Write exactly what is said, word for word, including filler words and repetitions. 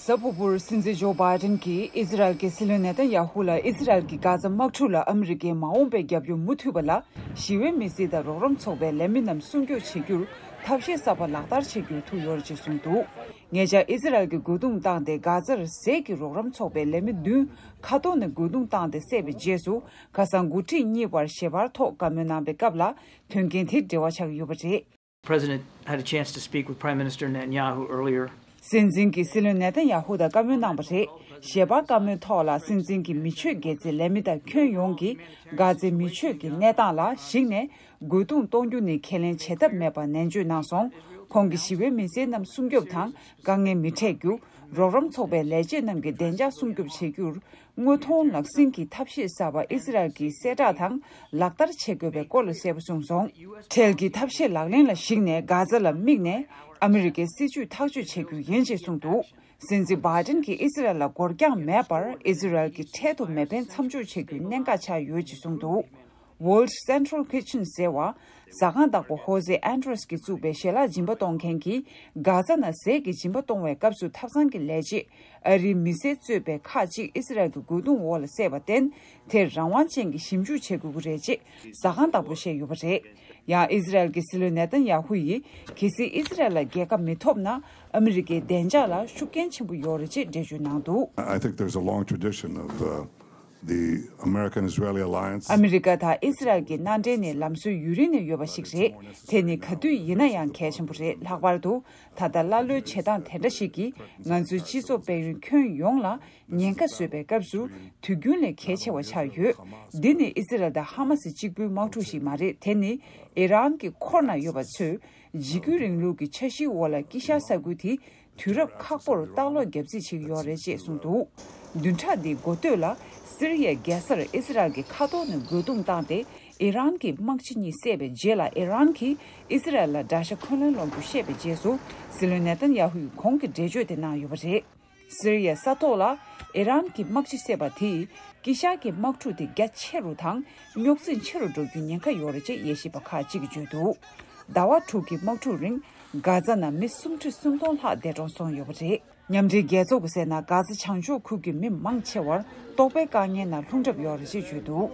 གཟའ་ཕུར་བུར་སྲིད་འཛིན་ཇོ་བྷའི་ཏན་གྱིས་ཨི་ཛི་རལ་གྱི་སྲིད་བློན་ནེ་ཐན་ཡ་ཧུ་ལ་ཨི་ཛི་རལ་གྱི་གྷ་ཛ་དམག་འཁྲུག་ལ་ཨ་མི་རི་ཀའི་མ་འོངས་པའི་རྒྱབ་སྐྱོར་མུ་མཐུད་པ་ལ་ཞི་བའི་མི་སེར་དང་རོགས་རམ་ཚོགས་པའི་ལས་མི་རྣམས་སྲུང་སྐྱོབ་བྱེད་རྒྱུར་ཐབས་ཤེས་གསར་པ་ལག་བསྟར་བྱེད་རྒྱུར་ཐུག་ཡོད་རེད་ཅེས་གསུངས་འདུག་ཉེ་ཆར་ཨི་ཛི་རལ་གྱིས་རྒོལ་རྡུང་བཏང་སྟེ་གྷ་ཛར་ཟས་ཀྱི་རོགས་རམ་ཚོགས་པའི་ལས་མི་བདུན་ཁ་ཐོག་ནས་རྒོལ་རྡུང་བཏང་སྟེ་བསད་པའི་རྗེས་སུ་ཁ་སང་འགོ་ཁྲིད་གཉིས་བར་ཞལ་པར་ཐོག་བཀའ་མོལ་གནང་པའི་སྐབས་ལ་དོན་རྐྱེན་དེ་འབྲེལ་བ་ཆགས་ཡོད་པ་རེད། President had a chance to speak with Prime Minister Netanyahu earlier. སྲིད་འཛིན་གྱིས་སྲིད་བློན་ནེ་ཐན་ ཡ་ཧུ་དང་བཀའ་མོལ་གནང་པ་རེད། ཞལ་པར་བཀའ་མོལ་ཐོག་ལ་སྲིད་འཛིན་གྱིས་མི་ཆོས་དགེ་རྩའི་ལས་མི་དང་ཁྱོན་ཡོངས་ཀྱིས་གྷ་ཛའི་མི་ཆོས་ཀྱི་གནས་སྟངས་ལ་གཞིགས་ནས་རྒོལ་རྡུང་གཏོང་རྒྱུ་ནི་ཁས་ལེན་བྱེད་ཐབས་མེད་པར་ནན་བརྗོད་གནང་སོང་། ཁོང་གིས་ཞི་བའི་མི་སེར་རྣམས་སྲུང་སྐྱོབ་དང་དཀའ་ངལ་མི་འཕྲད་རྒྱུ། རོགས་རམ་ཚོགས་པའི་ལས་བྱེད་རྣམས་ཀྱི་བདེ་འཇགས་སྲུང་སྐྱོབ་བྱེད་རྒྱུར། དངོས་མཐོང་ལག་ཟིན་གྱི་ཐབས་ཤེས་གསར་པ་ཨི་ཛི་རལ་གྱིས་གསལ་བསྒྲགས་དང་ལག་བསྟར་བྱེད་དགོས་པའི་སྐོར་ལ་གསལ་པོ་གསུངས་སོང་། ཁྲལ་གྱི་ཐབས་ཤེས་ལག་ལེན་ལ་གཞིགས་ནས་གྷ་ཛ་ལ་དམིགས་ནས་ཨ་མི་རི་ཀའི་སྲིད་ཇུས་ཐག་གཅོད་བྱེད་རྒྱུ་ཡིན་ཅེས་གསུངས་འདུག་སྲིད་འཛིན་བྷའི་ཏན་གྱིས་ཨི་ཛི་རལ་ལ་འགོར་འགྱངས་མེད་པར་ཨི་ཛི་རལ་གྱི་འཕྲལ་དུ་མེ་འཕེན་མཚམས་འཇོག་བྱེད་རྒྱུའི་གནད་འགག་ཆགས་ཡོད་ཅེས་གསུངས་འདུག World Central Kitchen ཟེར་བ། ཟ་ཁང་བདག་པོ་ཧོ་ཟེ་ཨན་ཏྲེས་ཀྱིས་བཙུགས་པའི་ཞལ་ལག་སྦྱིན་པ་གཏོང་མཁན་གྱིས་གྷ་ཛ་ནང་ཟས་ཀྱི་སྦྱིན་པ་གཏོང་བའི་སྐབས་སུ་ཐབ་ཚང་གི་ལས་བྱེད་ཨ་རིའི་མི་སེར་གཙོས་པའི་ཁག་ཅིག་ཨི་སི་རལ་གྱི་རྒོལ་རྡུང་འོག་ལ་བསད་པར་བརྟེན། དེར་རང་དབང་ཅན་གྱི་ཞིབ་འཇུག་བྱེད་དགོས་ཀྱི་རེད་ཅེས་ཟ་ཁང་བདག་པོས་བཤད་ཡོད་པ་རེད། ཡང་ཨི་སི་རལ་གྱི་སྲིད་བློན་ནེ་ཐན་ཡ་ཧུ་ཡིས་གལ་སྲིད་ཨི་སི་རལ་ལ་རྒྱལ་ཁ་མི་ཐོབ་ན་ཨ་མི་རི་ཀའི་བདེ་འཇགས་ལ་ཤུགས་རྐྱེན་ཆེན་པོ་ཡོད་རེད་ཅེས་འགྲེལ་བརྗོད་གནང་འདུག I think there's a long tradition of uh, the American-Israeli alliance. ཨ་མི་རི་ཀ་དང་ཨི་སི་རལ་གྱི་མནའ་འབྲེལ་ནི་ལམ་སྲོལ་ཡུན་རིང་ནས་ཡོད་པ་ཞིག་རེད། དེ་ནི་ག་དུས་ཡིན་ན་ཡང་གལ་ཆེན་པོ་རེད། ལྷག་པར་དུ་ད་ལྟ་ཀླ་ཀློའི་བྱེད་སྟངས་དེ་འདྲ་ཞིག་གིས་ང་ཚོའི་སྤྱི་ཚོགས་དཔལ་ཡོན་ཁྱོན་ཡོངས་ལ་ཉེན་ཁ་བཟོས་པའི་སྐབས་སུ་དུས་རྒྱུན་ལས་གལ་ཆེ་བ་ཆགས་ཡོད། འདི་ནི་ཨི་སི་རལ་དང་ཧ་མ་སི་གཅིག་པུའི་དམག་འཁྲུག་ཞིག་མ་རེད། དེ་ནི་ཨི་རན་གྱི་འཁོར་ན་ཡོད་པ་ཚོས་འཇིགས་སྐུལ་རིང་ལུགས་ཀྱི་འཆར་གཞིའི་འོག་ལ་དཀྱིལ་ཤར་ས་ཁུལ་དེ་དུས་རབས་ཁག་པོར་ལྟག་ལོག་བརྒྱབ་རྩིས་བྱེད་ཀྱི་ཡོད་རེད་ཅེས་གསུངས་འདུག་བདུན་ཕྲག་འདིའི་འགོ་སྟོད་ལ་སི་རི་ཡའི་རྒྱལ་སར་ཨི་སི་རལ་གྱི་མཁའ་ཐོག་ནས་རྒོལ་རྡུང་བཏང་སྟེ་ཨི་རན་གྱི་དམག་སྤྱི་གཉིས་བསད་པའི་རྗེས་ལ་ཨི་རན་གྱིས་ཨི་སི་རལ་ལ་དགྲ་ཤ་འཁོན་ལན་སློག་རྒྱུ་བཤད་པའི་རྗེས་སུ་སྲིད་བློན་ནེ་ཐན་ཡ་ཧུས་གོང་གི་འགྲེལ་བརྗོད་དེ་གནང་ཡོད་པ་རེད། སི་རི་ཡའི་ས་ཐོག་ལ་ཨི་རན་གྱི་དམག་སྤྱི་བསད་པ་དེས་དཀྱིལ་ཤར་གྱི་དམག་འཁྲུག་དེ་རྒྱ་ཆེ་རུ་དང་རྙོག་འཛིང་ཆེ་རུ་འགྲོ་རྒྱུའི་ཉེན་ཁ་ཡོད་རེད་ཅེས་དབྱེ་ཞིབ་པ་ཁག་ཅིག་གིས་བརྗོད་འདུག་ཟླ་བ་དྲུག་གི་དམག་འཁྲུག་རིང་གྷ་ཛ་ནང་མི་སུམ་ཁྲི་སུམ་སྟོང་ལྷག་འདས་གྲོངས་སོང་ཡོད་པ་རེད། མཉམ་འབྲེལ་རྒྱལ་ཚོགས་ཀྱིས་གསལ་ན་གྷ་ཛ་བྱང་ཕྱོགས་ཁུལ་གྱི་མི་མང་ཆེ་བར་ལྟོགས་པའི་དཀའ་ངལ་ནང་ལྷུང་གྲབས་ཡོད་རེད་ཅེས་བརྗོད་འདུག